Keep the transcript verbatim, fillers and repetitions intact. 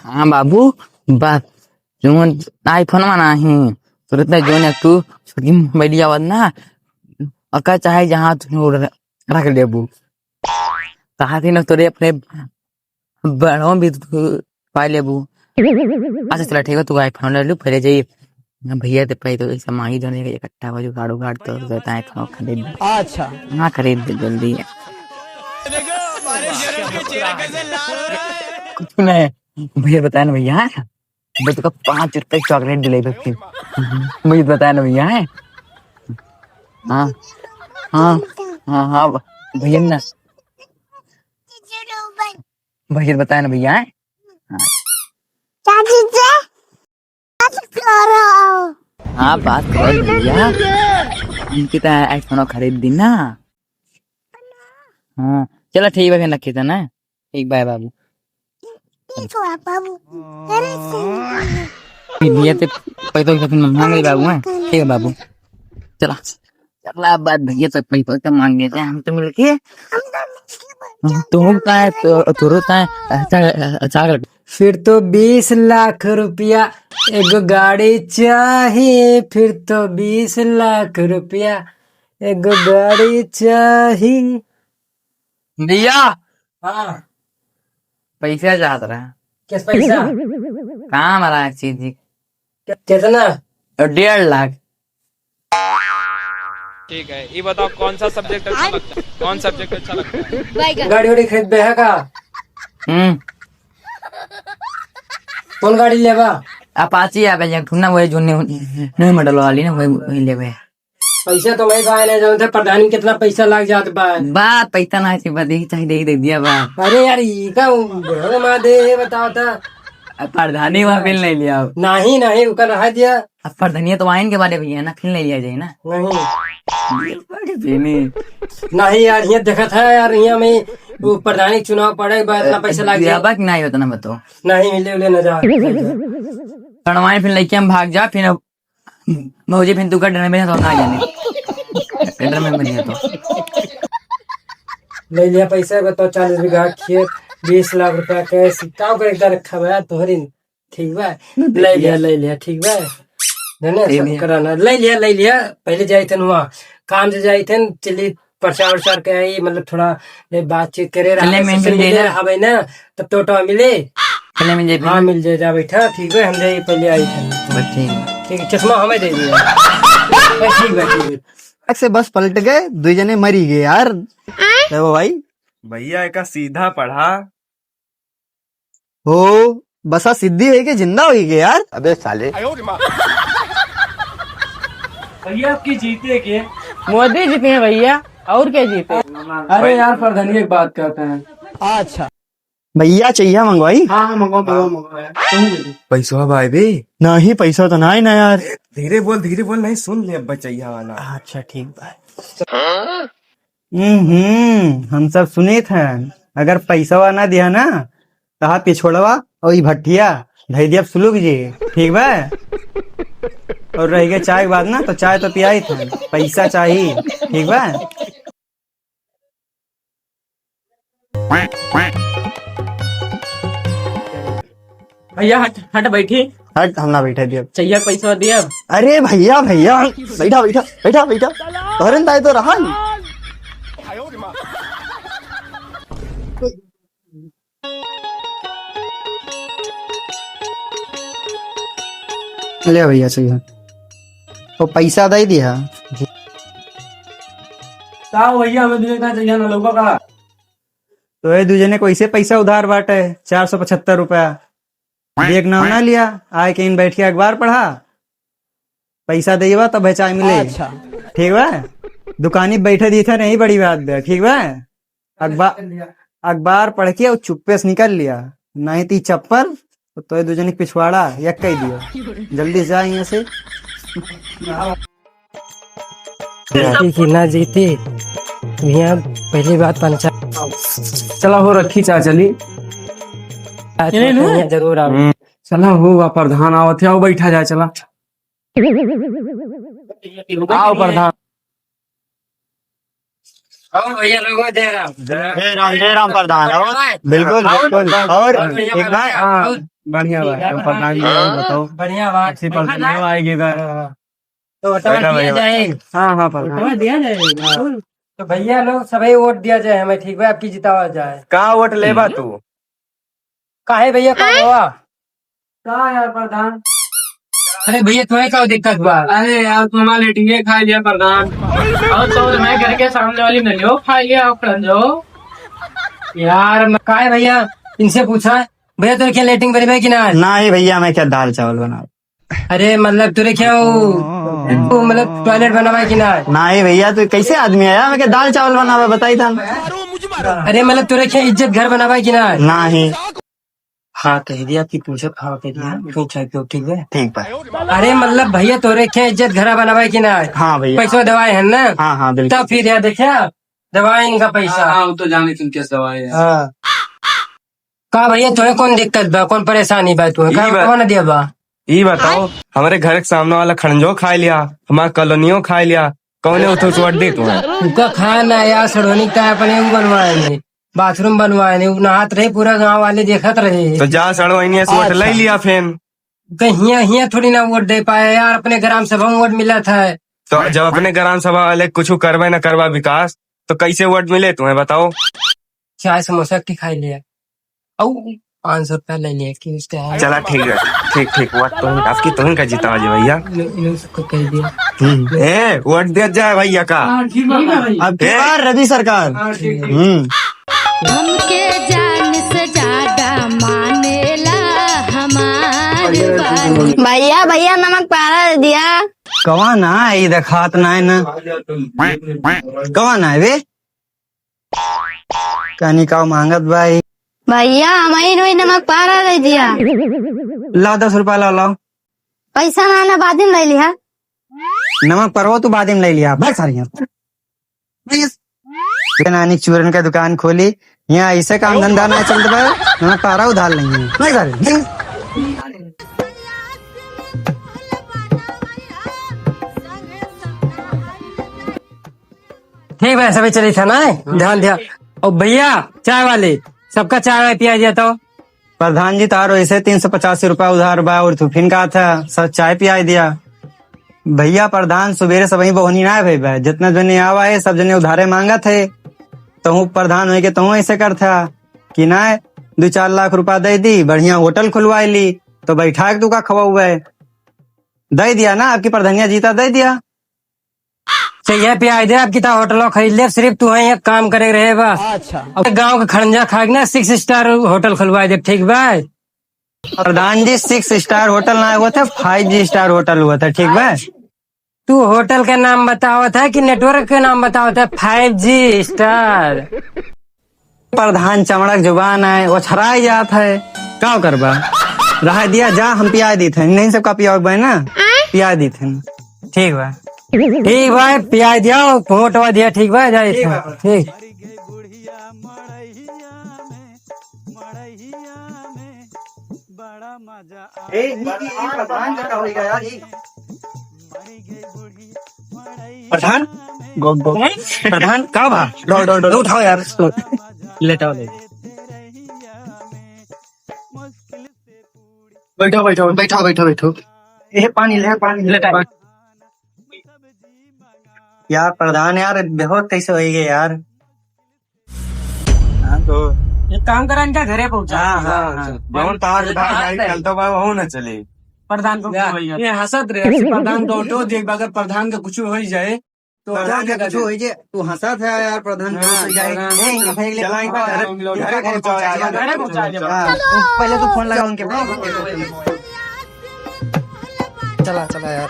हाँ बाबू, बस जौन iPhone में नाही, तुरंत जौन एक तू छोटकी मोबाइल आवत ना, ओका चाहे जहाँ तू रख लेबू। कहा थी ना तोरे अपने बड़ों भी तू पा लेबू। अच्छा चला ठीक है, तू iPhone ले लू, पहले जाइए भैया ते पहले तो ऐसा मांगी दोनों के इकट्ठा हो, जुगाड़ उगाड़ तो रहता है, iPhone खरीद दे। अच्छा। हाँ, खरीद दे जल्दी। कुछ नहीं, भैया बताया ना भैया, बस तो पाँच रुपए चॉकलेट दिलाई बस फिर। भैया बताया ना भैया है। हाँ, हाँ, हाँ, हाँ, भैया ना, भैया बताया ना भैया है। हाँ। चाची से बात करो। हाँ, बात करो भैया। इनकी तो iPhone खरीद दी ना। हाँ, चला ठीक बा, फिर रखी था ना। ठीक, बाय बाबू। ठीक बा बाबू। अरे सुन। भैया ते पैसा वैसा फिर मांग ले बाबू, हैं? ठीक है बाबू। चला। चला, अब बात भैया तो पैसा वैसा मांग लेते हैं हम तो मिलके। हम तो मिलके बन हाँ, जाओ। तू का है, तो, तू का है, अच्छा, अच्छा कर। फिर तो बीस लाख रुपया एगो गाड़ी चाही, फिर तो बीस लाख रुपया एगो गाड़ी चाही। भैया। हाँ। पैसा चाहत रहा। किस पैसा? काम रहा एक चीज जी। कि-, कितना? डेढ़ लाख। ठीक है, ये बताओ कौन सा subject अच्छा लगता है? कौन subject अच्छा लगता है? गाड़ी वाड़ी खरीदबे है का? हम्म। कौन गाड़ी लेबा? Apache आ गई, एक ठो ना, वही जो new, new model वाली ना, वही, वही लेबे। पैसा तो वही बा, ना जानते प्रधानी में कितना पैसा लग जात बा। बा, पैसा ना है, बस यही चाहिए, दे, दे दिया बा। अरे यार, ई का उ बुढ़ऊ मा दे, ये बताओ तो। अब प्रधानी वहाँ फिर नहीं लिया। नहीं, नहीं, उका रहा दिया। अब प्रधानिया तो आइन के बारे भैया ना, फिर नहीं लिया जाए ना। नहीं। ये बड़ी बेनी। नहीं यार, ये देखत है यार, यहाँ में वो प्रधानी चुनाव पड़े बा, इतना पैसा लग जाए। अब कि नहीं होता ना बताओ। नहीं, ले, ले ना जा। कड़वाई फिर लेके हम भाग जा, फिर अब भौजी फिर तू का डर में तो ना जाने। डर में मत जा तो। ले लिया पैसा, बताओ, चालीस बीघा खेत, बीस लाख रुपया cash, का करे का रखा बा यार तोहरी, ठीक बा? ले लिया, ले लिया, ठीक बा? जाने ले सब लिया। कराना, ले लिया, ले लिया, पहले जाइथन वहाँ, काम से जाइथन, चली प्रचार उचार के आई, मतलब थोड़ा ये बातचीत करे रहा, चले, मैं social मिल media जाएगा। रहा भाई ना, तब तो ऑटो मिले। चले, मिल जाए हाँ, पहले। मिल जाए, जा बैठा, ठीक है, हम जाए पहले आई थे। बस ठीक है। ठीक है, चश्मा हमें दे दिया। बस ठीक बा, ठीक बा। से बस पलट गए, दुई जने मरी गए यार। देखो भाई। भैया, एका सीधा पढ़ा। हो, बसा सिद्धि होई के जिंदा होई के यार। अबे साले। भैया, आपकी जीते के? मोदी जीते हैं भैया, और क्या जीते? अरे यार, प्रधानी एक बात कहते हैं। अच्छा। भैया, चाहिए मंगवाई? हाँ, हाँ, मंगवा, मंगवा, मंगवा यार। तुम दे दो। पैसवा बाय बे? नहीं, पैसा तो नहीं ना यार। धीरे बोल, धीरे बोल, नहीं सुन ले अब बचैया वाला। अच्छा, ठीक बा। हम्म, हम सब सुनित हैं, अगर पैसवा ना दिया ना, तहा पिछोड़वा और ई भट्ठिया धई दिया सुलुक जी, ठीक बा? और रह गए चाय के बात ना, तो चाय तो पियाई थे, पैसा चाही, ठीक बा? भैया हट, हट बैठी। हट, हम ना बैठे दियब। चाहिए पैसा दियब। अरे भैया, भैया, बैठा, बैठा, बैठा, बैठा। तोहरे दाई तो रहा ही। ले भैया, चाहिए। वो पैसा दे दिया। का भैया, हमें दूजे का चाहिए ना लौका का? तो ये दूजे ने कैसे पैसा उधार बाटे, चार सौ पचहत्तर रुपया। देख नाम ना लिया, आए के इन बैठ के अखबार पढ़ा, पैसा देबा तब चाय मिले। अच्छा। ठीक बा, दुकानी बैठे दी थे, नहीं बड़ी बात बा, ठीक बा। अखबार, अखबार पढ़ के और चुप्पे से निकल लिया, नहीं ती चप्पल तो तोय दू जने के पिछवाड़ा एक कह दियो। जल्दी से जा यहाँ से। जीती कि ना जीती, भैया पहली बात पंचायत। चला हो रखी चा चली। आज चले ना? भैया जरूर आओ। हम्म, चला हो, आ प्रधान आवत है, आओ बैठा जाए, चला। आओ प्रधान। और भैया लोगों, जय राम। जय राम, जय राम प्रधान। और बिल्कुल, और बिल्कुल। और और भैया एक बार, हाँ, और बढ़िया बात है, प्रधान जी, और बताओ। बढ़िया बात। अच्छी प्रधान जी आएगी बार। हाँ। तो वोटवा बैठा दिया भैया। जाए। हाँ, हाँ, प्रधान। वोटवा दिया जाए। हाँ। तो भैया लोग सभी वोट दिया जाए हमें, ठीक बा, आपकी जितावा जाए। का वोट लेबा तू? काहे भैया, का हुआ? का यार प्रधान? अरे भैया, तुम्हें का दिक्कत बा? अरे यार, तुम्हारा लेटिंगे खा लिया प्रधान। और तो मैं घर के सामने वाली नलियो खा लिया, और खड़न जाओ। यार, मैं, काहे भैया, इनसे पूछा? भैया, तोरे क्या लेटरिन बनी बा कि ना? ना ही भैया, मैं क्या दाल चावल बना। अरे, मतलब, तोरे क्या वो, वो, मतलब, टॉयलेट बनावा है कि ना? ना ही भैया, तू कैसे आदमी है यार, मैं क्या दाल चावल बनावा, बताई था। अरे, मतलब, तोरे क्या इज्जत घर बनावा है कि ना? ना ही। हाँ, कह दिया कि पूछो, हाँ, कह दिया, हाँ। फिर चाय पियो, ठीक है? ठीक बा। अरे, मतलब, भैया, तोरे क्या इज्जत घरा बनावा है कि ना? हाँ भैया। पैसा देवाए है ना? हाँ, हाँ, बिल्कुल। तब फिर यार, देखा, दवाए इनका पैसा। हाँ, हाँ, वो तो जाने तुम कैसे दवाए हैं। हाँ। का भैया, तोहे कौन दिक्कत बा, कौन परेशानी बा तोहे? ई का बा-, कौन दिया बा? ई बताओ, हमरे घर के सामने वाला खड़ंजो खाए लिया, हमार कॉलोनियो खाए लिया, कौने उठो से वोट दे तोहे? उका खाए ना यार, सड़ोनी का अपने ऊ बनवाए ने, बाथरूम बनवाए ने, ऊ नहात रहे, पूरा गांव वाले देखत रहे। तो जा सड़वैनिया से वोट अच्छा। ले लिया फेन। कहीं हियां, हियां थोड़ी ना वोट दे पाए यार, अपने ग्राम सभा में वोट मिला था। तो जब अपने ग्राम सभा वाले कुछ करबे ना करबा विकास, तो कैसे वोट मिले तुम्हें, बताओ? चाय समोसा एक ठे खाई लिया। अउ पाँच सौ रुपया ले लिया कि उसके यहाँ। चला ठीक है, ठीक, ठीक, वोट तुम, आपकी तुम का जीता जी भैया। इन, इन सबको कह दिया। हम्म, ए, वोट दिया जाए भैया का। हाँ, ठीक है भाई। अब की ए। बार रवि सरकार। हाँ, ठीक, ठीक। हम्म। हमके जान से ज्यादा मानेला हमार बाबू। भैया, भैया, नमक पारा दे दिया। कवा ना, ई देखात ना है ना। कवा ना है बे? कनी का मांगत बाई? भैया, हमही रोई नमक पारा दे दिया। लाओ, दस रुपया लाओ, लाओ। पैसा ना, ना, बादिम ले लिहा। नमक परवा तू बादिम ले लिहा, बस सारी यहाँ। प्लीज। ये नानी चूरन का दुकान खोली, यहाँ ऐसे काम धंधा ना चलत बा, नमक पारा उधार नहीं है। नहीं सारे, नहीं। ठीक बा, सभी चली था ना, ध्यान दिया। और भैया, चाय वाले, सबका चाय वाय पिया दिया तो। प्रधान जी, तारो ऐसे तीन सौ पचासी रुपया उधार बा और तू फिन का था, सब चाय पिया दिया। भैया, प्रधान सुबेरे सबही बोहनी ना भई बा, जितना जने आवा है, सब जने उधारे मांगत है। तहूँ प्रधान होई के तहूँ ऐसे करथा कि ना, दू चार लाख रुपया दे दी, बढ़िया होटल खुलवाई ली, तो बैठा के तू का खवाऊ है? दे दिया ना, आपकी प्रधानिया जीता, दे दिया। चाहिए पियाई दे, अब कितना होटल खरीद ले, सिर्फ तू है एक काम करे रहे बा। अच्छा। अब गांव के खड़ंजा खा के ना सिक्स स्टार होटल खुलवाई दे, ठीक बा? प्रधान जी, सिक्स स्टार होटल ना हुआ था, फाइव जी स्टार होटल हुआ था, ठीक बा? तू होटल के नाम बतावत है कि नेटवर्क के नाम बतावत है? फाइव जी स्टार। प्रधान चमड़क जुबान है, ओछराई जात है, का करबा? रहा दिया जा, हम पिया दीत है, नहीं सबका पियाओ बा ना, पिया दीत है। ठीक बा, ठीक बा, पिया दिया, वोटवा दिया, ठीक बा, जा ठीक बा। ठीक। ए, ई, ई, ई प्रधान का होई गया यार, ई। प्रधान? गो, गो। प्रधान, का बा? डो, डो, डो, उठाओ यार। लेटाओ, ले। बैठो, बैठो, बैठो, बैठो, बैठो। ए, पानी ले, पानी ले, लेटाओ। पानी। यार प्रधान, यार बेहोश कैसे होई गए यार? हाँ, तो एक काम करा, इनका घरे पहुंचा। हाँ, हाँ, हाँ। जौन तार विभाग गाड़ी चलता बा, वहू ना चले। प्रधान को या, भैया। ये हंसत रहे, प्रधान को ऑटो देख, अगर प्रधान का कुछ हो ही जाए, तो प्रधान का कुछ हो ही जाए, तू हंसत है यार, प्रधान का हाँ, कुछ हो जाए। प्रधान ए, इनका फेंक ले। चला, इनका घरे, घरे पहुंचा, घरे पहुंचा दे। हाँ, पहले तो फोन लगा उनके। चला, चला यार।